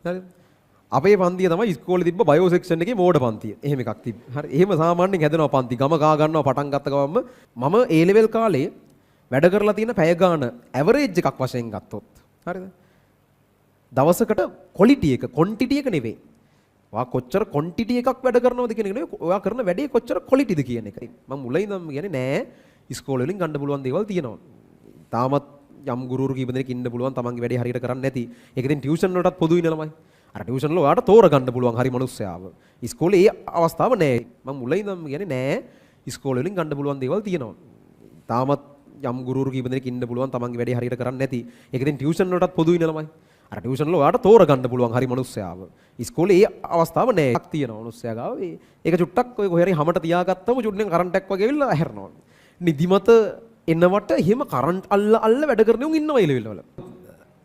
හරිද? අපේ පන්තිය තමයි ඉස්කෝලේ තිබ්බ බයෝ සෙක්ෂන් එකේ මෝඩ පන්තිය. එහෙම එකක් තිබ්බ. හරි. එහෙම සාමාන්‍යයෙන් හැදෙනවා පන්ති. ගම කා ගන්නවා පටන් ගත්ත ගමන්ම. මම ඒ ලෙවල් කාලේ වැඩ කරලා තියෙන පැය ගාන ඇවරේජ් එකක් වශයෙන් ගත්තොත්, හරිද? දවසකට ක්වොලිටි එක, ක්වොන්ටිටි එක නෙවෙයි. ඔයා කොච්චර ක්වොන්ටිටි එකක් වැඩ කරනවද කියන එක නෙවෙයි. ඔයා කරන වැඩේ කොච්චර ක්වොලිටිද කියන එක. මම මුලින් ඉඳන්ම කියන්නේ නෑ, ඉස්කෝලේ වලින් ගන්න පුළුවන් දේවල් තියෙනවා. තාමත් යම් ගුරුවරු කීප දෙනෙක් ඉන්න පුළුවන් තමන්ගේ වැඩේ හරියට කරන්නේ නැති. ඒක ඉතින් ටියුෂන් වලටත් පොදුයිනේ ළමයි. අර ටියුෂන් වල ඔයාට තෝරගන්න පුළුවන් හරි මනුස්සයාව. ඉස්කෝලේ ඒ අවස්ථාව නෑ. මම මුලින් ඉඳන්ම කියන්නේ නෑ, ඉස්කෝලේ වලින් ගන්න පුළුවන් දේවල් තියෙනවා. තාමත් යම් ගුරුවරු කීප දෙනෙක් ඉන්න පුළුවන් තමන්ගේ වැඩේ හරියට කරන්නේ නැති. ඒක ඉතින් ටියුෂන් වලටත් පොදුයිනේ ළමයි. අර ටියුෂන් වල ඔයාට තෝරගන්න පුළුවන් හරි මනුස්සයාව. ඉස්කෝලේ ඒ අවස්ථාව නෑ. එකක් තියෙනවා මනුස්සයා ගාව. ඒක චුට්ටක් ඔය කොහේ හරි හැමට තියාගත්තම චුට්ටෙන් කරන්ට් එකක් වගේ ඇවිල්ලා ඇහැරෙනවා. නිදිමත එනවට එහෙම කරන්ට් අල්ල අල්ල වැඩ කරන උන් ඉන්නවා ඒ ලෙවල් වල.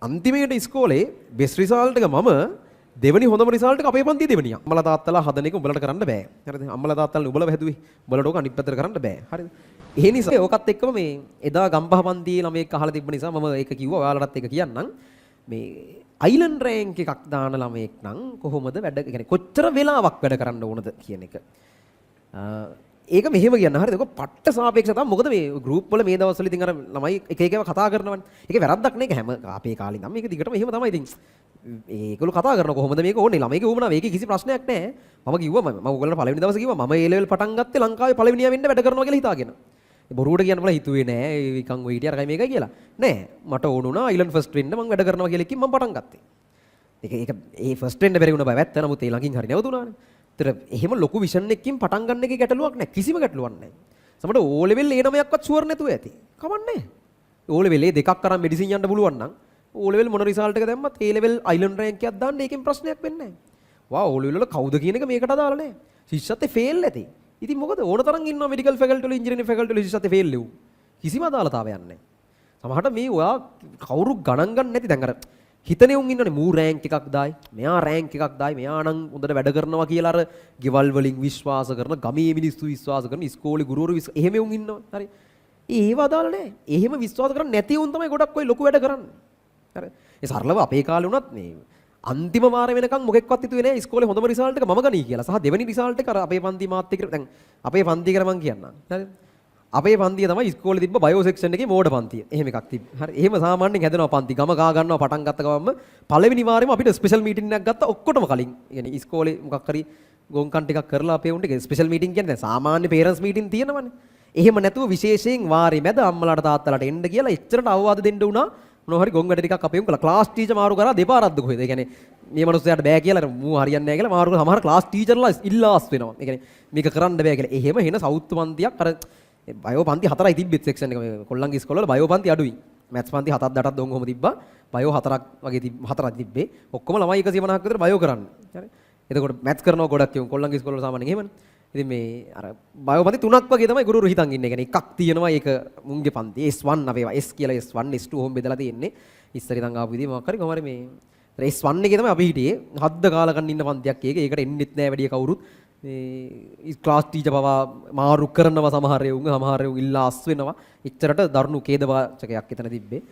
අන්තිමේට ඉස්කෝලේ බෙස්ට් රිසල්ට් එක මම, දෙවෙනි හොඳම රිසල්ට් එක අපේ පන්තියේ දෙවෙනියා. අම්මලා තාත්තලා හදන එක උඹලට කරන්න බෑ. හරිද? අම්මලා තාත්තලා උඹලව හැදුවේ. උඹලට ඕක අනිත් පැත්තට කරන්න බෑ. හරිද? ඒ නිසා ඕකත් එක්කම මේ එදා ගම්පහ පන්තියේ ළමයෙක් අහලා තිබ්බ නිසා මම ඒක කිව්වා. ඔයාලටත් ඒක කියන්නම්. මේ අයිලන්ඩ් රෑන්ක් එකක් දාන ළමයෙක් නම් කොහොමද වැඩ, කියන්නේ කොච්චර වෙලාවක් වැඩ කරන්න ඕනද කියන එක. ඒක මෙහෙම කියන්න, හරිද? ඔක පට්ට සාපේක්ෂ තමයි. මොකද මේ ගෲප් වල මේ දවස්වල ඉතින් අර ළමයි එක එක ඒවා කතා කරනවනේ. ඒක වැරද්දක් නේ. ඒක හැම අපේ කාලේ ඉඳන් මේක දිගටම එහෙම තමයි. ඉතින් ඒගොල්ලෝ කතා කරන කොහොමද මේක ඕනේ ළමයිගේ උවමනාව. ඒකේ කිසි ප්‍රශ්නයක් නෑ. මම කිව්වා, මම ඔයගොල්ලන්ට පළවෙනි දවසේ කිව්වා, මම ඒ ලෙවල් පටන් ගත්තේ ලංකාවේ පළවෙනියා වෙන්න වැඩ කරනවා කියලා හිතාගෙන. බොරුවට කියන්න බල හිතුවේ නෑ නිකන් ඔය හිටිය අරකයි මේකයි කියලා. නෑ, මට ඕන වුණා අයිලන්ඩ් ෆස්ට් වෙන්න, මං වැඩ කරනවා කියලා එකකින් මං පටන් ගත්තේ. ඒක ඒක ඒ ෆස්ට් වෙන්න බැරි වුණ බව ඇත්ත. නමුත් ඒ ළඟින් හරි නැවතුණානේ. ඒතර එහෙම ලොකු විෂන් එකකින් පටන් ගන්න එකේ ගැටලුවක් නෑ. කිසිම ගැටලුවක් නෑ. සමහරට ඕ ලෙවල් ඒ නමයක්වත් ෂුවර් නැතුව ඇති. කමක් නෑ. ඕ ලෙවල් ඒ දෙකක් අරන් මෙඩිසින් යන්න පුළුවන් නම්, ඕ ලෙවල් මොන රිසල්ට් එක දැම්මත් ඒ ලෙවල් අයිලන්ඩ් රෑන්ක් එකක් දාන්න ඒකෙන් ප්‍රශ්නයක් වෙන්නේ නෑ. වා ඕ ලෙවල් වල කවුද කියන එක මේකට අදාළ නෑ. ශිෂ්‍යත්වයේ ෆේල් ඇති. ඉතින් මොකද, ඕන තරම් ඉන්නවා මෙඩිකල් ෆැකල්ටි වල, ඉංජිනේරින් ෆැකල්ටි වල ශිෂ්‍යත්වයේ ෆේල් එවුන්. කිසිම අදාළතාවයක් නෑ. සමහරට මේ ඔයා කවුරු ගණන් ගන්න නැති, දැන් අර හිතනේ උන් ඉන්නවනේ මූ රෑන්ක් එකක් දායි, මෙයා රෑන්ක් එකක් දායි, මෙයා නම් හොඳට වැඩ කරනවා කියලා. අර ගෙවල් වලින් විශ්වාස කරන, ගමේ මිනිස්සු විශ්වාස කරන, ඉස්කෝලේ ගුරුවරු විශ්වාස, එහෙම උන් ඉන්නවා. හරි. ඒව අදාළ නෑ. එහෙම විශ්වාස කරන්නේ නැති උන් තමයි ගොඩක් ඔය ලොකු වැඩ කරන්නේ. හරි. ඒ සරලව අපේ කාලේ වුණත් මේ අන්තිම වාර වෙනකන් මොකෙක්වත් හිතුවේ නෑ ඉස්කෝලේ හොඳම රිසල්ට් එක මම ගනී කියලා. සහ දෙවෙනි රිසල්ට් එක අර අපේ පන්ති මාත් එක්ක, දැන් අපේ පන්ති කියලා මං කියන්නම්. හරි. අපේ පන්තිය තමයි ඉස්කෝලේ තිබ්බ බයෝ සෙක්ෂන් එකේ මෝඩ පන්තිය. එහෙම එකක් තිබ්බ. හරි. එහෙම සාමාන්‍යයෙන් හැදෙනවා පන්ති. ගම කා ගන්නවා පටන් ගත්ත ගමන්ම පළවෙනි වාරෙම අපිට ස්පෙෂල් මීටින් එකක් ගත්තා ඔක්කොටම කලින්. ඒ කියන්නේ ඉස්කෝලේ මොකක් හරි ගොංකන් ටිකක් කරලා අපේ උන්ට ස්පෙෂල් මීටින් කියන්නේ දැන් සාමාන්‍ය පේරන්ට්ස් මීටින් තියෙනවනේ. එහෙම නැතුව විශේෂයෙන් වාරේ මැද අම්මලාට තාත්තලාට එන්න කියලා එච්චරට අවවාද දෙන්න වුණා. මොනවා හරි ගොන් වැඩ ටිකක් අපේ උන් කළා. ක්ලාස් ටීචර් මාරු කරා දෙපාරක්ද කොහෙද? ඒ කියන්නේ මේ මනුස්සයාට බෑ කියලා, අර මූ හරියන්නේ නෑ කියලා මාරු කරලා සමහර ක්ලාස් ටීචර්ලා ඉල්ලාස් වෙනවා. ඒ කියන්නේ මේක කරන්න බෑ කියලා. එහෙම එන සවුත් පන්තියක්, අර බයෝ පන්ති හතරයි තිබ්බෙත් සෙක්ෂන් එක. මේ කොල්ලන්ගේ ඉස්කෝලේ වල බයෝ පන්ති අඩුයි. මැත්ස් පන්ති හතක් අටක් දොන් ඔහොම තිබ්බා. බයෝ හතරක් වගේ හතරක් තිබ්බේ. ඔක්කොම ළමයි 150ක් විතර බයෝ කරන්නේ. හරි. එතකොට මැත්ස් කරනවා ගොඩක් උන් කොල්ලන්ගේ ඉස්කෝලේ වල සාමාන්‍යයෙන් එහෙමනේ. ඉතින් මේ අර බයෝ පන්ති තුනක් වගේ තමයි ගුරුවරු හිතන් ඉන්නේ. ඒ කියන්නේ එකක් තියෙනවා, ඒක මුන්ගේ පන්ති S1 අපේ ඒවා S කියලා, S1 S2 ඔහොම බෙදලා තියෙන්නේ. ඉස්සර ඉඳන් ආපු විදිහ මොකක් හරි කොහොම හරි මේ S1 එකේ තමයි අපි හිටියේ. හද්ද කාලකන් ඉන්න පන්තියක් ඒක. ඒකට එන්නෙත් නෑ වැඩිය කවුරුත්. මේ ක්ලාස් ටීචර් පවා මාරු කරනවා සමහර උන්, සමහර උන් ඉල්ලා අස් වෙනවා. එච්චරට දරුණු ඛේදවාචකයක් එතන තිබ්බේ.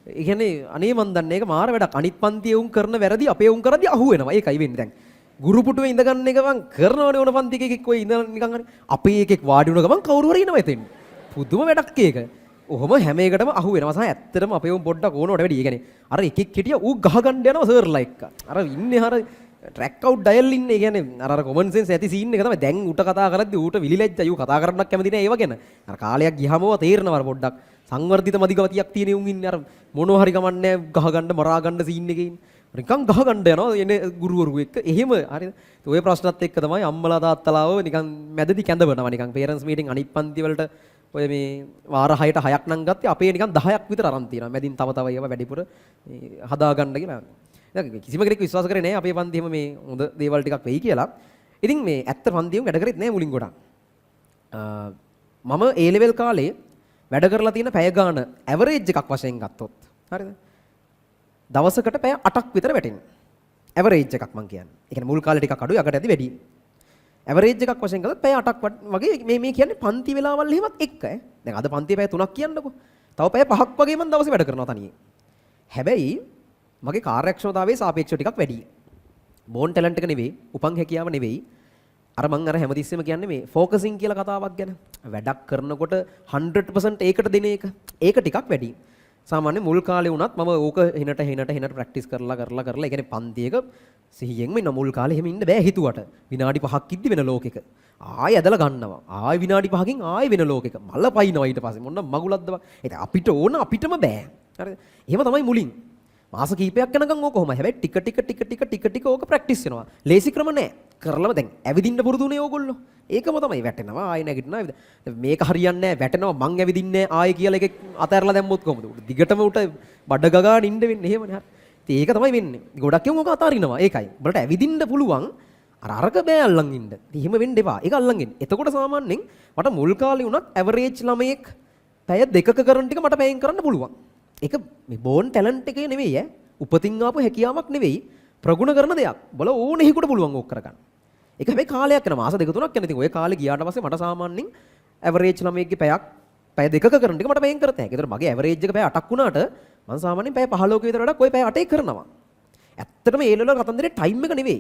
ඒ කියන්නේ අනේ මන් දන්නේ ඒක මාර වැඩක්. අනිත් පන්තියේ උන් කරන වැරදි අපේ උන් කරද්දි අහු වෙනවා. ඒකයි වෙන්නේ දැන්. ගුරු පුටුවේ ඉඳ ගන්න එක මං කරනවනේ ඕන පන්ති එකෙක් ඔය ඉඳන් නිකන් හරි අපේ එකෙක් වාඩි වුණ ගමන් කවුරු හරි එනවා එතෙන්. පුදුම වැඩක් ඒක. ඔහොම හැම එකටම අහු වෙනවා. සහ ඇත්තටම අපේ උන් පොඩ්ඩක් ඕනවට වැඩි. ඒ කියන්නේ අර එකෙක් හිටියා, ඌ ගහ ගන්න යනවා සර්ලා එක්ක. අර ඉන්නේ අර ට්‍රැක් අවුට් ඩයල් ඉන්නේ. ඒ කියන්නේ අර අර කොමන් සෙන්ස් ඇති සීන් එක තමයි. දැන් ඌට කතා කරද්දි ඌට විලි ලැජ්ජයි. ඌ කතා කරන්නක් කැමති නෑ ඒව ගැන. අර කාලයක් ගියාම ඕවා තේරෙනවා. අර පොඩ්ඩක් සංවර්ධිත මදි ගතියක් තියෙන උන් ඉන්නේ. අර මොනවා හරි කමන්නේ ගහ ගන්න මරා ගන්න සීන් එකේ ඉන්නේ. නිකන් ගහ ගන්න යනවා එනේ ගුරුවරු එක්ක. එහෙම හරිද? ඔය ප්‍රශ්නත් එක්ක තමයි අම්මලා තාත්තලාව නිකන් මැදදි කැඳවනවා නිකන් පේරන්ට්ස් මීටින්. අනිත් පන්ති වලට ඔය මේ වාර 6ට 6ක් නම් ගත්තේ, අපේ නිකන් 10ක් විතර අරන් තියෙනවා. මැදින් තව තව ඒවා වැඩිපුර මේ හදා ගන්න කියලා. දැන් කිසිම කෙනෙක් විශ්වාස කරේ නෑ අපේ පන්ති එහෙම මේ හොඳ දේවල් ටිකක් වෙයි කියලා. ඉතින් මේ ඇත්ත පන්තියම වැඩ කරෙත් නෑ මුලින් ගොඩක්. මම ඒ ලෙවල් කාලේ වැඩ කරලා තියෙන පැය ගාන ඇවරේජ් එකක් වශයෙන් ගත්තොත්, හරිද? දවසකට පැය 8ක් විතර වැටෙනවා. ඇවරේජ් එකක් මං කියන්නේ. ඒ කියන්නේ මුල් කාලේ ටිකක් අඩුයි, අගට ඇති වැඩි. ඇවරේජ් එකක් වශයෙන් ගත්තොත් පැය 8ක් වගේ. මේ මේ කියන්නේ පන්ති වෙලාවල් එහෙමත් එක්ක ඈ. දැන් අද පන්තියේ පැය 3ක් කියන්නකෝ. තව පැය 5ක් වගේ මං දවසේ වැඩ කරනවා තනියෙන්. හැබැයි මගේ කාර්යක්ෂමතාවයේ සාපේක්ෂව ටිකක් වැඩි. බෝන් ටැලන්ට් එක නෙවෙයි, උපන් හැකියාව නෙවෙයි. අර මං අර හැමතිස්සෙම කියන්නේ මේ ෆෝකසින් කියලා කතාවක් ගැන. වැඩක් කරනකොට 100% ඒකට දෙන එක. ඒක ටිකක් වැඩි. සාමාන්‍ය මුල් කාලේ වුණත් මම ඕක හිනට හිනට හිනට ප්‍රැක්ටිස් කරලා කරලා කරලා, ඒ කියන්නේ පන්තියක සිහියෙන්ම ඉන්න මුල් කාලේ එහෙම ඉන්න බෑ හිතුවට. විනාඩි 5ක් ඉද්දි වෙන ලෝකෙක. ආයෙ ඇදලා ගන්නවා. ආයෙ විනාඩි 5කින් ආයෙ වෙන ලෝකෙක. මල පයින්නවා ඊට පස්සේ. මොන මගුලක්ද බං. ඒක අපිට ඕන අපිටම බෑ. හරිද? එහෙම තමයි මුලින්. මාස කීපයක් යනකම් ඕක කොහොමයි. හැබැයි ටික ටික ටික ටික ටික ටික ඕක ප්‍රැක්ටිස් වෙනවා. ලේසි ක්‍රම නෑ. කරලම දැන් ඇවිදින්න පුරුදු වුණේ ඕගොල්ලෝ. ඒකම තමයි, වැටෙනවා ආයෙ නැගිටිනවා ඇවිද. මේක හරියන්නේ නෑ, වැටෙනවා, මං ඇවිදින්නේ නෑ ආයෙ කියලා එකෙක් අතෑරලා දැම්මොත් කොහොමද? උඩ දිගටම උට බඩ ගගාන ඉන්න වෙන්නේ එහෙමනේ. හරි. ඉතින් ඒක තමයි වෙන්නේ. ගොඩක් උන් ඕක අතාරිනවා. ඒකයි. උඹලට ඇවිදින්න පුළුවන්, අර අරක බෑ අල්ලන් ඉන්න. ඉතින් එහෙම වෙන්න එපා. ඒක අල්ලන් ඉන්න. එතකොට සාමාන්‍යයෙන් මට මුල් කාලේ වුණත් ඇවරේජ් ළමයෙක් පැය 2ක කරන ටික මට පැයෙන් කරන්න පුළුවන්. ඒක මේ බෝන් ටැලන්ට් එකේ නෙවෙයි ඈ. උපතින් ආපු හැකියාවක් නෙවෙයි. ප්‍රගුණ කරන දෙයක්. බල ඕන එකෙකුට පුළුවන් ඕක කරගන්න. ඒක හැබැයි කාලයක් යනවා. මාස දෙක තුනක් යන. ඉතින් ඔය කාලේ ගියාට පස්සේ මට සාමාන්‍යයෙන් ඇවරේජ් ළමයෙක්ගේ පැයක් පැය 2ක කරන ටික මට පැයෙන් කරත හැකියි. ඒතර මගේ ඇවරේජ් එක පැය 8ක් වුණාට මං සාමාන්‍යයෙන් පැය 15ක විතර වැඩක් ඔය පැය 8 කරනවා. ඇත්තටම ඒ ලෙවල් කතන්දරේ ටයිම් එක නෙවෙයි.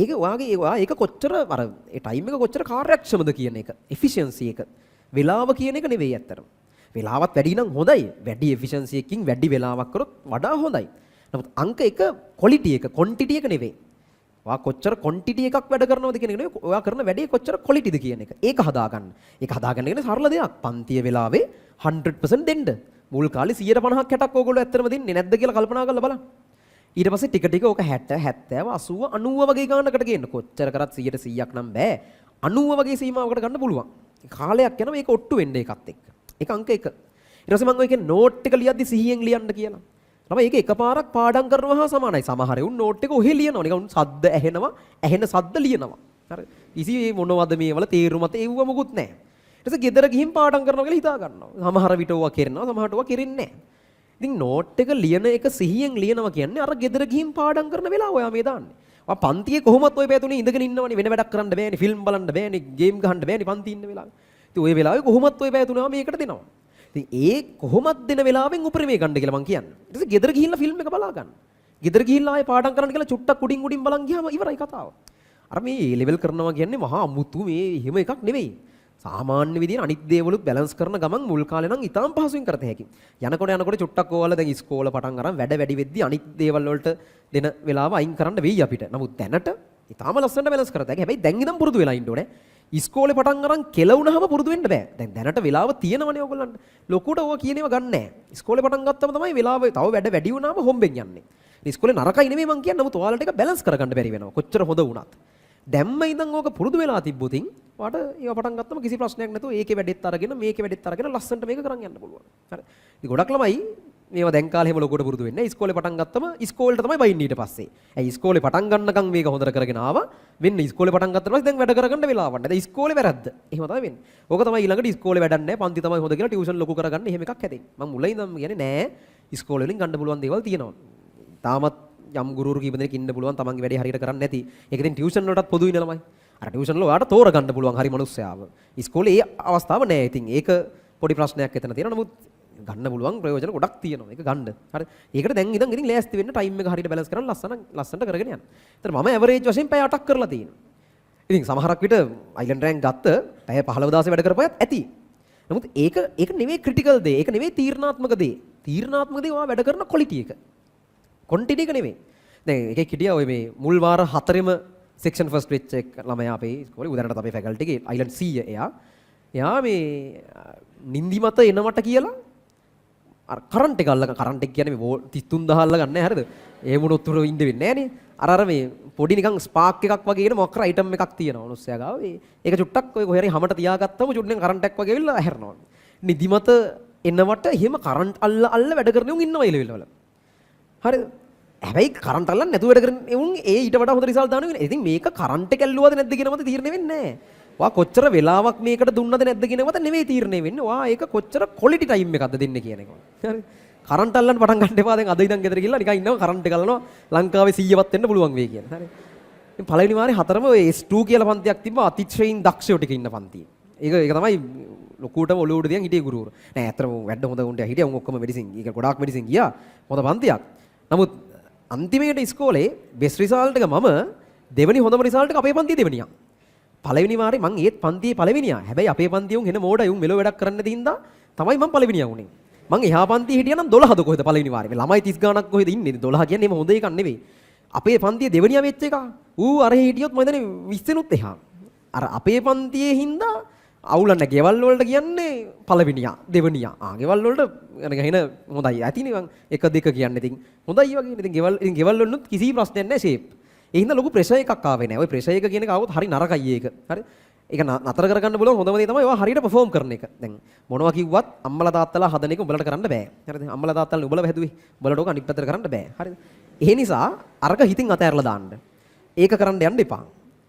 ඒක ඔයාගේ ඔයා ඒක කොච්චර අර ඒ ටයිම් එක කොච්චර කාර්යක්ෂමද කියන එක. එෆිෂියන්සි එක. වෙලාව කියන එක නෙවෙයි ඇත්තටම. වෙලාවත් වැඩි නම් හොඳයි. වැඩි එෆිෂියන්සි එකකින් වැඩි වෙලාවක් කරොත් වඩා හොඳයි. නමුත් අංක 1 ක්වොලිටි එක, ක්වොන්ටිටි එක නෙවෙයි. ඔයා කොච්චර ක්වොන්ටිටි එකක් වැඩ කරනවද කියන එක නෙවෙයි. ඔයා කරන වැඩේ කොච්චර ක්වොලිටිද කියන එක. ඒක හදාගන්න. ඒක හදාගන්න කියන්නේ සරල දෙයක්. පන්තිය වෙලාවේ 100% දෙන්න. මුල් කාලේ 150ක් 60ක් ඕගොල්ලෝ ඇත්තටම දෙන්නේ නැද්ද කියලා කල්පනා කරලා බලන්න. ඊට පස්සේ ටික ටික ඕක 60, 70, 80, 90 වගේ ගානකට ගේන්න. කොච්චර කරත් 100ට 100ක් නම් බෑ. 90 වගේ සීමාවකට ගන්න පුළුවන්. කාලයක් යනවා මේක ඔට්ටු වෙන්න ඒකත් එක්ක. ඒක අංක 1. ඊට පස්සේ මම ඔය කියන්නේ නෝට් එක ලියද්දි සිහියෙන් ලියන්න කියලා. ළමයි ඒක එකපාරක් පාඩම් කරනවා හා සමානයි. සමහර උන් නෝට් එක ඔහෙ ලියනවා. නිකන් උන් සද්ද ඇහෙනවා, ඇහෙන සද්ද ලියනවා. හරි. ඉසි මේ මොනවද මේවල තේරුමත එව්ව මොකුත් නැහැ. ඊට පස්සේ ගෙදර ගිහින් පාඩම් කරනවා කියලා හිතා ගන්නවා. සමහර විට ඕවා කරනවා, සමහරට ඕවා කෙරෙන්නේ නැහැ. ඉතින් නෝට් එක ලියන එක සිහියෙන් ලියනවා කියන්නේ අර ගෙදර ගිහින් පාඩම් කරන වෙලාව ඔයා මේ දාන්නේ. ඔයා පන්තියේ කොහොමත් ඔය පැය තුනේ ඉඳගෙන ඉන්නවනේ, වෙන වැඩක් කරන්න බෑනේ, ෆිල්ම් බලන්න බෑනේ, ගේම් ගහන්න බෑනේ පන්ති ඉන්න වෙලාවේ. ඉතින් ඔය වෙලාවේ කොහොමත් ඔය පැය තුනම මේකට දෙනවා. ඉතින් ඒ කොහොමත් දෙන වෙලාවෙන් උපරිමය ගන්න කියලා මං කියන්නේ. ඊට පස්සේ ගෙදර ගිහිල්ලා ෆිල්ම් එක බලා ගන්න. ගෙදර ගිහිල්ලා ආයේ පාඩම් කරන්න කියලා චුට්ටක් උඩින් උඩින් බලන් ගියාම ඉවරයි කතාව. අර මේ ඒ ලෙවල් කරනවා කියන්නේ මහා අමුතු මේ එහෙම එකක් නෙවෙයි. සාමාන්‍ය විදියට අනිත් දේවලුත් බැලන්ස් කරන ගමන් මුල් කාලේ නම් ඉතාම පහසුවෙන් කරත හැකි. යනකොට යනකොට චුට්ටක් ඕවල දැන් ඉස්කෝල පටන් අරන් වැඩ වැඩි වෙද්දි අනිත් දේවල් වලට දෙන වෙලාව අයින් කරන්න වෙයි අපිට. නමුත් දැනට ඉතාම ලස්සනට බැලන්ස් කරත හැකි. හැබැයි දැන් ඉඳන් පුරුදු වෙලා ඉන්න ඕනේ. ඉස්කෝලේ පටන් අරන් කෙල වුණාම පුරුදු වෙන්න බෑ. දැන් දැනට වෙලාව තියෙනවනේ ඔයගොල්ලන්ට. ලොකුට ඕවා කියන ඒවා ගන්න නෑ. ඉස්කෝලේ පටන් ගත්තම තමයි වෙලාව තව වැඩ වැඩි වුණාම හොම්බෙන් යන්නේ. ඉස්කෝලේ නරකයි නෙමෙයි මං කියන්නේ. නමුත් ඔයාලට ඒක බැලන්ස් කරගන්න බැරි වෙනවා. කොච්චර හොඳ වුණත්. දැම්ම ඉඳන් ඕක පුරුදු වෙලා තිබ්බොතින් ඔයාට ඒවා පටන් ගත්තම කිසි ප්‍රශ්නයක් නැතුව ඒකේ වැඩෙත් අරගෙන මේකේ වැඩෙත් අරගෙන ලස්සනට මේක කරන් යන්න පුළුවන්. හරි. ඉතින් ගොඩක් ළමයි මේවා දැන් කාලේ එහෙම ලොකුවට පුරුදු වෙන්නේ නැහැ. ඉස්කෝලේ පටන් ගත්තම ඉස්කෝලේට තමයි බයින්නේ ඊට පස්සේ. ඇයි ඉස්කෝලේ පටන් ගන්නකම් මේක හොඳට කරගෙන ආවා. වෙන්න ඉස්කෝලේ පටන් ගත්තට පස්සේ දැන් වැඩ කරගන්න වෙලාවක් නැහැ. දැන් ඉස්කෝලේ වැරද්ද. එහෙම තමයි වෙන්නේ. ඕක තමයි ඊළඟට ඉස්කෝලේ වැඩක් නැහැ. පන්ති තමයි හොඳ කියලා ටියුෂන් ලොකු කරගන්න එහෙම එකක් හැදෙන්නේ. මං මුලින් ඉඳන්ම කියන්නේ නෑ, ඉස්කෝලේ වලින් ගන්න පුළුවන් දේවල් තියෙනවා. තාමත් යම් ගුරුවරු කීප දෙනෙක් ඉන්න පුළුවන් තමන්ගේ වැඩේ හරියට කරන්නේ නැති. ඒක ඉතින් ටියුෂන් වලටත් පොදුයි නේ ළමයි. අර ටියුෂන් වල ඔයාට තෝරගන්න පුළුවන් හරි මනුස්සයාව. ඉස්කෝලේ ඒ අවස්ථාව නෑ. ඉතින් ඒක පොඩි ප්‍රශ්නයක් එතන තියෙනවා. නමුත් ගන්න පුළුවන් ප්‍රයෝජන ගොඩක් තියෙනවා. ඒක ගන්න. හරි. ඒකට දැන් ඉඳන් ඉතින් ලෑස්ති වෙන්න ටයිම් එක හරියට බැලන්ස් කරන් ලස්සන ලස්සනට කරගෙන යන්න. ඒතර මම ඇවරේජ් වශයෙන් පැය 8ක් කරලා තියෙනවා. ඉතින් සමහරක් විට අයිලන්ඩ් රෑන්ක් ගත්ත පැය 15 16 වැඩ කරපු අයත් ඇති. නමුත් ඒක ඒක නෙවෙයි ක්‍රිටිකල් දේ. ඒක නෙවෙයි තීරණාත්මක දේ. තීරණාත්මක දේ ඔයා වැඩ කරන ක්වොලිටි එක. ක්වොන්ටිටි එක නෙවෙයි. දැන් එකෙක් හිටියා ඔය මේ මුල් වාර හතරෙම සෙක්ෂන් ෆස්ට් වෙච්ච එක් ළමයා අපේ ඉස්කෝලේ, උදාහරණයට අපේ ෆැකල්ටි එකේ අයිලන්ඩ් 100 එයා. එයා මේ නින්දි මත එනවට කියලා අර කරන්ට් එක අල්ලගන්න, කරන්ට් එක කියන්නේ මේ 33,000 අල්ලගන්නේ නැහැ, හරිද? ඒ වුණොත් උර ඉන්න වෙන්නේ නැහැ නේ. අර අර මේ පොඩි නිකන් ස්පාක් එකක් වගේ එන මොකක් හරි අයිටම් එකක් තියෙනවා මිනිස්සයා ගාව. ඒක චුට්ටක් ඔය කොහේ හරි හැමට තියාගත්තම චුට්ටෙන් කරන්ට් එකක් වගේ ඇවිල්ලා හැරෙනවා. නිදිමත එනවට එහෙම කරන්ට් අල්ල අල්ල වැඩ කරන උන් ඉන්නවා ඒ ලෙවල් වල. හරිද? හැබැයි කරන්ට් අල්ලන්නේ නැතුව වැඩ කරන උන් ඒ ඊට වඩා හොඳ රිසල්ට් දාන වෙන. ඉතින් මේක කරන්ට් එක ඇල්ලුවද නැද්ද කියන මත තීරණය වෙන්නේ නැහැ. ඔයා කොච්චර වෙලාවක් මේකට දුන්නද නැද්ද කියන මත නෙවෙයි තීරණය වෙන්නේ. ඔයා ඒක කොච්චර ක්වොලිටි ටයිම් එකක්ද දෙන්නේ කියන එක. හරි. කරන්ට් අල්ලන්න පටන් ගන්න එපා. දැන් අද ඉඳන් ගෙදර ගිහලා නිකන් ඉන්නවා කරන්ට් එක අල්ලනවා ලංකාවේ 100වත් වෙන්න පුළුවන් වෙයි කියන. හරි. ඉතින් පළවෙනි වාරේ හතරම ඔය S2 කියලා පන්තියක් තිබ්බා, අතිශයින් දක්ෂයෝ ටික ඉන්න පන්තිය. ඒක ඒක තමයි ලොකුවටම ඔලුව උඩ තියන් හිටියේ ගුරුවරු. නෑ, ඇත්තටම වැඩ හොඳ උන්ට හිටියා. උන් ඔක්කොම මෙඩිසින්. ඒක ගොඩාක් මෙඩිසින් ගියා. හොඳ පන්තියක්. නමුත් අන්තිමේට ඉස්කෝලේ බෙස්ට් රිසල්ට් එක මම, දෙවෙනි හොඳම රිසල්ට් එක අපේ පන්තියේ දෙවෙනියා. පළවෙනි වාරේ මං ඒත් පන්තියේ පළවෙනියා. හැබැයි අපේ පන්තියේ උන් හෙන මෝඩයි, උන් මෙලෝ වැඩක් කරන්න නැති හින්දා තමයි මං පළවෙනියා වුනේ. මං එහා පන්තියේ හිටියා නම් 12ද කොහෙද පළවෙනි වාරේ. මේ ළමයි 30 ගාණක් කොහෙද ඉන්නේ? 12 කියන්නේ එහෙම හොඳ එකක් නෙවෙයි. අපේ පන්තියේ දෙවෙනියා වෙච්ච එක. ඌ අරහෙ හිටියොත් මම හිතන්නේ 20 නුත් එහා. අර අපේ පන්තියේ හින්දා අවුලක් නැහැ. ගෙවල් වලට කියන්නේ පළවෙනියා, දෙවෙනියා. ආ, ගෙවල් වලට අර ගහින හොඳයි. ඇතිනේ මං 1 2 කියන්නේ ඉතින් හොඳයි වගේ. ඉතින් ගෙවල්, ඉතින් ගෙවල් වලුත් කිසි ප්‍රශ්නයක් නැහැ ෂේප්. ඒ හින්දා ලොකු ප්‍රෙෂර් එකක් ආවේ නැහැ. ඔය ප්‍රෙෂර් එක කියන එක ආවොත් හරි නරකයි ඒක. හරි. ඒක නතර කරගන්න පුළුවන් හොඳම දේ තමයි ඔයා හරියට පර්ෆෝම් කරන එක. දැන් මොනවා කිව්වත් අම්මලා තාත්තලා හදන එක උඹලට කරන්න බෑ. හරිද? අම්මලා තාත්තලා උඹලව හැදුවේ. උඹලට ඕක අනිත් පැත්තට කරන්න බෑ. හරිද? ඒ නිසා අරක හිතින් අතෑරලා දාන්න. ඒක කරන්න යන්න එපා.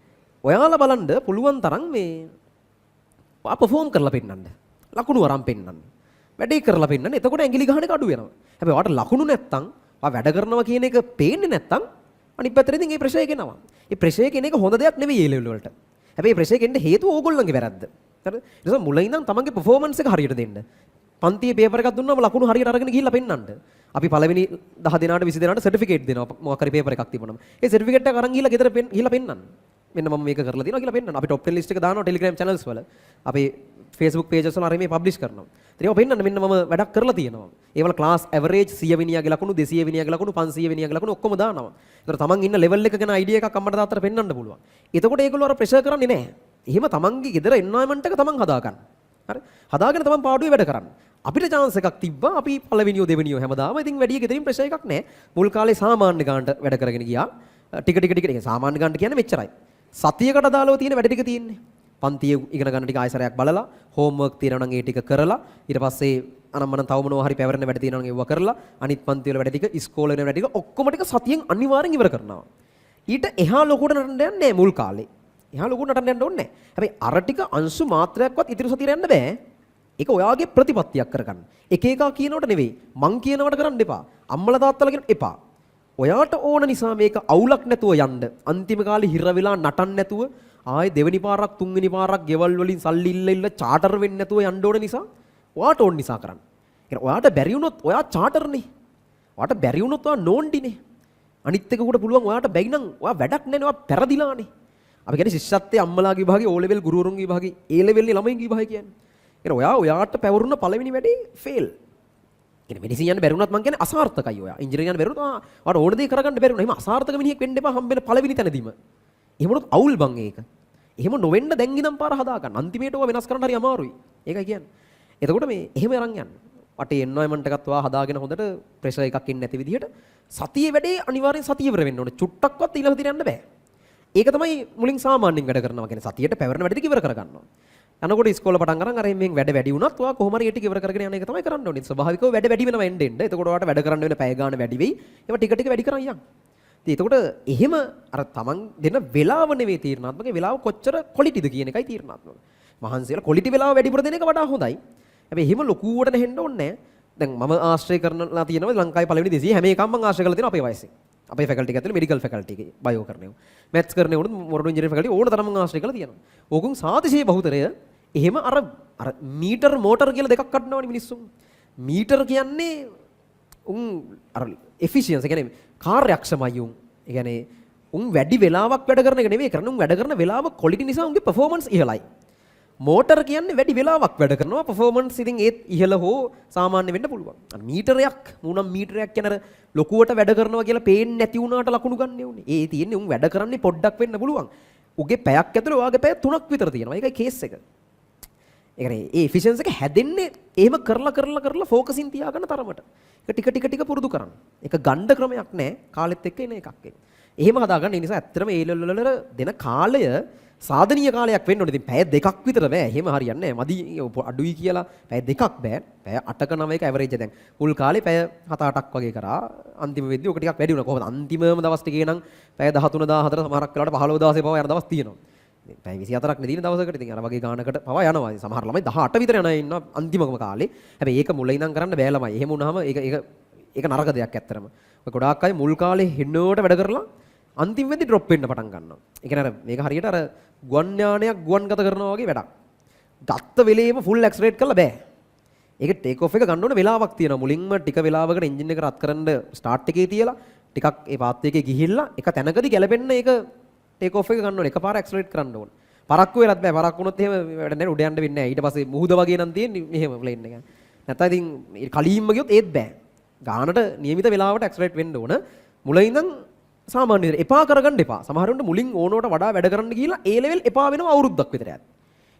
ඔයාලා බලන්න පුළුවන් තරම් මේ ඔයා පර්ෆෝම් කරලා පෙන්නන්න. ලකුණු අරන් පෙන්නන්න. වැඩේ කරලා පෙන්නන්න. එතකොට ඇඟිලි ගහන එක අඩු වෙනවා. හැබැයි ඔයාට ලකුණු නැත්තම්, ඔයා වැඩ කරනවා කියන එක පේන්නේ නැත්තම්, අනිත් පැත්තට ඉතින් ඒ ප්‍රෙෂර් එක එනවා. ඒ ප්‍රෙෂර් එක එන එක හොඳ දෙයක් නෙවෙයි ඒ ලෙවල් වලට. හැබැයි ප්‍රෙෂර් එක එන්න හේතුව ඕගොල්ලන්ගේ වැරද්ද. හරිද? ඒ නිසා මුල ඉඳන් තමන්ගේ පර්ෆෝමන්ස් එක හරියට දෙන්න. පන්තියේ පේපර් එකක් දුන්නාම ලකුණු හරියට අරගෙන ගිහිල්ලා පෙන්නන්න. අපි පළවෙනි 10 දෙනාට 20 දෙනාට සර්ටිෆිකේට් දෙනවා මොකක් හරි පේපර් එකක් තිබුණම. ඒ සර්ටිෆිකේට් එක අරන් ගිහිල්ලා ගෙදර ගිහිල්ලා පෙන්නන්න. මෙන්න මම මේක කරලා තියෙනවා කියලා පෙන්නන්න. අපි টොප් 10 ලිස්ට් එක දානවා Telegram channels වල. අපි Facebook pages වල අර මේ පබ්ලිෂ් කරනවා. ඉතින් ඒවා පෙන්නන්න, මෙන්න මම වැඩක් කරලා තියෙනවා. ඒවල ක්ලාස් ඇවරේජ් 100 වෙනියාගේ ලකුණු, 200 වෙනියාගේ ලකුණු, 500 වෙනියාගේ ලකුණු ඔක්කොම දානවා. ඒතර තමන් ඉන්න ලෙවල් එක ගැන අයිඩියා එකක් අම්මට තාත්තට පෙන්නන්න පුළුවන්. එතකොට ඒගොල්ලෝ අර ප්‍රෙෂර් කරන්නේ නැහැ. එහෙම තමන්ගේ ගෙදර එන්වයරන්මන්ට් එක තමන් හදාගන්න. හරි? හදාගෙන තමන් පාඩුවේ වැඩ කරන්න. අපිට චාන්ස් එකක් තිබ්බා, අපි පළවෙනියෝ දෙවෙනියෝ හැමදාම. ඉතින් වැඩි ගෙදරින් ප්‍රෙෂර් එකක් නැහැ. මුල් කාලේ සාමාන්‍ය ගානට වැඩ කරගෙන ගියා. ටික ටික ටික ටික සාමාන්‍ය ගානට කියන්නේ මෙච්චරයි. සතියකට අදාළව තියෙන වැඩ ටික තියෙන්නේ. පන්තියේ ඉගෙන ගන්න ටික ආයෙසරයක් බලලා, හෝම්වර්ක් තියෙනවා නම් ඒ ටික කරලා, ඊට පස්සේ අනම්මනම් තව මොනවා හරි පැවරෙන වැඩ තියෙනවා නම් ඒවා කරලා, අනිත් පන්ති වල වැඩ ටික, ඉස්කෝලේ වෙන වැඩ ටික ඔක්කොම ටික සතියෙන් අනිවාර්යෙන් ඉවර කරනවා. ඊට එහා ලොකුට නටන්න යන්නේ නැහැ මුල් කාලේ. එහා ලොකුට නටන්න යන්න ඕනේ නැහැ. හැබැයි අර ටික අංශු මාත්‍රයක්වත් ඉතිරි සතියට යන්න බෑ. ඒක ඔයාගේ ප්‍රතිපත්තියක් කරගන්න. එක එකා කියනවට නෙවෙයි. මං කියනවට කරන්න එපා. අම්මලා තාත්තලා කියන එපා. ඔයාට ඕන නිසා මේක අවුලක් නැතුව යන්න. අන්තිම කාලේ හිර වෙලා නටන්න නැතුව, ආයේ දෙවෙනි පාරක් තුන්වෙනි පාරක් ගෙවල් වලින් සල්ලි ඉල්ල ඉල්ල චාටර් වෙන්නේ නැතුව යන්න ඕන නිසා, ඔයාට ඕන නිසා කරන්න. ඒ කියන්නේ ඔයාට බැරි වුණොත් ඔයා චාටර්නේ. ඔයාට බැරි වුණොත් ඔයා නෝන්ඩිනේ. අනිත් එකකට පුළුවන්, ඔයාට බැරි නම් ඔයා වැඩක් නැනේ, ඔයා පෙරදිලානේ. අපි කියන්නේ ශිෂ්‍යත්වයේ අම්මලාගේ විභාගේ, ඕ ලෙවල් ගුරුවරුන්ගේ විභාගේ, ඒ ලෙවල් ළමයින්ගේ විභාගේ කියන්නේ. ඒ කියන්නේ ඔයා ඔයාට පැවරුන පළවෙනි වැඩේ ෆේල්. කියන්නේ මෙඩිසින් යන්න බැරි වුණත් මං කියන්නේ අසාර්ථකයි ඔයා. ඉංජිනේරින් යන්න බැරි වුණත් ඔයාට ඕන දේ කරගන්න බැරි වුණා. එහෙම අසාර්ථක මිනිහෙක් වෙන්න එපා හම්බෙන පළවෙනි තැනදීම. එහෙම වුණොත් අවුල් බං ඒක. එහෙම නොවෙන්න දැන් ඉඳන් පාර හදා ගන්න. අන්තිමේට ඔයා වෙනස් කරන්න හරි අමාරුයි. ඒකයි කියන්නේ. එතකොට මේ එහෙම අරන් යන්න. වටේ එන්වයරන්මන්ට් එකත් ඔයා හදාගෙන හොඳට ප්‍රෙෂර් එකක් එන්නේ නැති විදිහට සතියේ වැඩේ අනිවාර්යෙන් සතිය ඉවර වෙන්න ඕනේ. චුට්ටක්වත් ඊළඟ සතියට යන්න බෑ. ඒක තමයි මුලින් සාමාන්‍යයෙන් වැඩ කරනවා කියන්නේ, සතියට පැවරෙන වැඩ ටික ඉවර කරගන්නවා. යනකොට ඉස්කෝල පටන් අරන් අර මෙහෙන් වැඩ වැඩි වුණත් ඔයා කොහොම හරි ඒ ටික ඉවර කරගෙන යන එක තමයි කරන්න ඕනේ. ස්වභාවිකව වැඩ වැඩි වෙනවා එන්න එන්න. එතකොට ඔයාට වැඩ කරන්න වෙන පැය ගාණ වැඩි වෙයි. ඒවා ටික ටික වැඩි කරන් යන්න. ඉතින් එතකොට එහෙම අර තමන් දෙන වෙලාව නෙවෙයි තීරණාත්මක, වෙලාව කොච්චර ක්වොලිටිද කියන එකයි තීරණාත්මක. මහන්සියලා ක්වොලිටි වෙලාව වැඩිපුර දෙන එක වඩා හොඳයි. හැබැයි එහෙම ලොකුවට නැහෙන්න ඕනේ නෑ. දැන් මම ආශ්‍රය කරලා තියෙනවා ලංකාවේ පළවෙනි 200 හැම එකම මම ආශ්‍රය කරලා තියෙනවා අපේ වයසේ. අපේ ෆැකල්ටි එක ඇතුලේ මෙඩිකල් ෆැකල්ටි එකේ බයෝ කරන ඒවා. මැත්ස් කරන ඒවා උනත් මොරටු ඉංජිනේරින් ෆැකල්ටි ඕන තරම් මම ආශ්‍රය කරලා තියෙනවා. ඕකුන් සාතිශය බහුතරය එහෙම අර අර මීටර් මෝටර් කියලා දෙකක් කඩනවනේ මිනිස්සුන්. මීටර් කියන්නේ උන් අර එෆිෂියන්සි කියන්නේ කාර්යක්ෂමයි උන්. ඒ කියන්නේ උන් වැඩි වෙලාවක් වැඩ කරන එක නෙවෙයි කරන්නේ, උන් වැඩ කරන වෙලාව ක්වොලිටි නිසා උන්ගේ පර්ෆෝමන්ස් ඉහළයි. මෝටර් කියන්නේ වැඩි වෙලාවක් වැඩ කරනවා, පර්ෆෝමන්ස් ඉතින් ඒත් ඉහළ හෝ සාමාන්‍ය වෙන්න පුළුවන්. අර මීටරයක් මූනම් මීටරයක් කියන අර ලොකුවට වැඩ කරනවා කියලා පේන්නේ නැති වුණාට ලකුණු ගන්න උනේ. ඒ තියෙන්නේ උන් වැඩ කරන්නේ පොඩ්ඩක් වෙන්න පුළුවන්. උගේ පැයක් ඇතුලේ ඔයාගේ පැය 3ක් විතර තියෙනවා. ඒකයි කේස් එක. ඒ කියන්නේ ඒ එෆිෂියන්සි එක හැදෙන්නේ එහෙම කරලා කරලා කරලා ෆෝකසින් තියාගන්න තරමට. ඒක ටික ටික ටික පුරුදු කරන්න. ඒක ගණ්ඩ ක්‍රමයක් නෑ. කාලෙත් එක්ක එන එකක් ඒක. එහෙම හදාගන්න. ඒ නිසා ඇත්තටම ඒ ලෙවල් වල දෙන කාලය සාධනීය කාලයක් වෙන්න ඕනේ. ඉතින් පැය 2ක් විතර බෑ. එහෙම හරියන්නේ නෑ. මදි අඩුයි කියලා පැය 2ක් බෑ. පැය 8ක 9ක ඇවරේජ් දැන්. මුල් කාලේ පැය 7 8ක් වගේ කරා. අන්තිම වෙද්දි ඔක ටිකක් වැඩි වුණා. කොහොමද අන්තිමම දවස් ටිකේ නම් පැය 13 14, සමහරක් වෙලාවට 15 16 පවා යන දවස් තියෙනවා. ඉතින් පැය 24ක් නේ තියෙන දවසකට. ඉතින් අර වගේ ගානකට පවා යනවා. ඉතින් සමහර ළමයි 18 විතර යන අය ඉන්නවා අන්තිමම කාලේ. හැබැයි ඒක මුල ඉඳන් කරන්න බෑ ළමයි. එහෙම වුණාම ඒක ඒක ඒක නරක දෙයක් ඇත්තටම. ඔය ගොඩාක් අය මුල් කාලේ හෙන්නවට වැඩ කරලා අන්තිම වෙද්දි ඩ්‍රොප් වෙන්න පටන් ගන්නවා. ඒ කියන්නේ අර මේක හරියට අර ගුවන් යානයක් ගුවන්ගත කරනවා වගේ වැඩක්. ගත්ත වෙලේම ෆුල් ඇක්සලරේට් කරලා බෑ. ඒක ටේක් ඔෆ් එක ගන්න ඕන වෙලාවක් තියෙනවා. මුලින්ම ටික වෙලාවකට එන්ජින් එක රත් කරන්න ස්ටාර්ට් එකේ තියලා ටිකක් ඒ පාත් එකේ ගිහිල්ලා එක තැනකදී ගැලපෙන්න ඒක ටේක් ඔෆ් එක ගන්න ඕනේ. එකපාර ඇක්සලරේට් කරන්න ඕනේ. පරක්කු වෙලත් බෑ. පරක්කු වුණොත් එහෙම වැඩ නැහැ. උඩ යන්න වෙන්නේ නැහැ. ඊට පස්සේ මුහුද වගේ නම් තියෙන්නේ මෙහෙම ප්ලේන් එක. නැත්නම් ඉතින් කලීම්ම ගියොත් ඒත් බෑ. ගානට නියමිත වෙලාවට ඇක්සලරේට් වෙන්න ඕන. මුල ඉඳන් සාමාන්‍ය විදිහට එපා කරගන්න එපා. සමහර වෙලාවට මුලින් ඕනවට වඩා වැඩ කරන්න ගිහිල්ලා ඒ ලෙවල් එපා වෙනවා අවුරුද්දක් විතර යද්දි.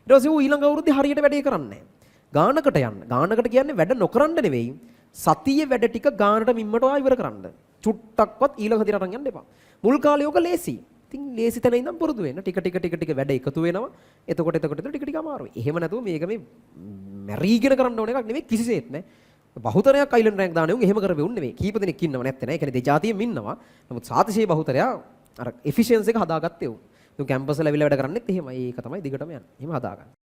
ඊට පස්සේ ඌ ඊළඟ අවුරුද්දේ හරියට වැඩේ කරන්නේ නැහැ. ගානකට යන්න. ගානකට කියන්නේ වැඩ නොකරන්න නෙවෙයි. සතියේ වැඩ ටික ගානට මිම්මට ඔයා ඉවර කරන්න. චුට්ටක්වත් ඊළඟ සතියට අරන් යන්න එපා. මුල් කාලේ ඕක ලේසි. ඉතින් ලේසි තැන ඉඳන් පුරුදු වෙන්න. ටික ටික ටික ටික වැඩ එකතු වෙනවා. එතකොට එතකොට එතකොට ටික ටික අමාරුයි. එහෙම නැතුව මේක මේ මැරීගෙන කරන්න ඕන එකක් නෙවෙයි කිසිසේත් නෑ. බහුතරයක් අයිලන්ඩ් රෑන්ක් දාන උන් එහෙම කරපෙවුන් නෙවෙයි. කීප දෙනෙක් ඉන්නව නැත්තේ නෑ. ඒ කියන්නේ දෙජාතියෙම ඉන්නවා. නමුත් සාතිශය බහුතරයා අර එෆිෂියන්සි එක හදාගත්තේ උන්. ඉතින් කැම්පස් වල ඇවිල්ලා වැඩ කරන්නෙත් එහෙමයි. ඒක තමයි දිගටම යන්නේ. එහෙම හදාගන්න.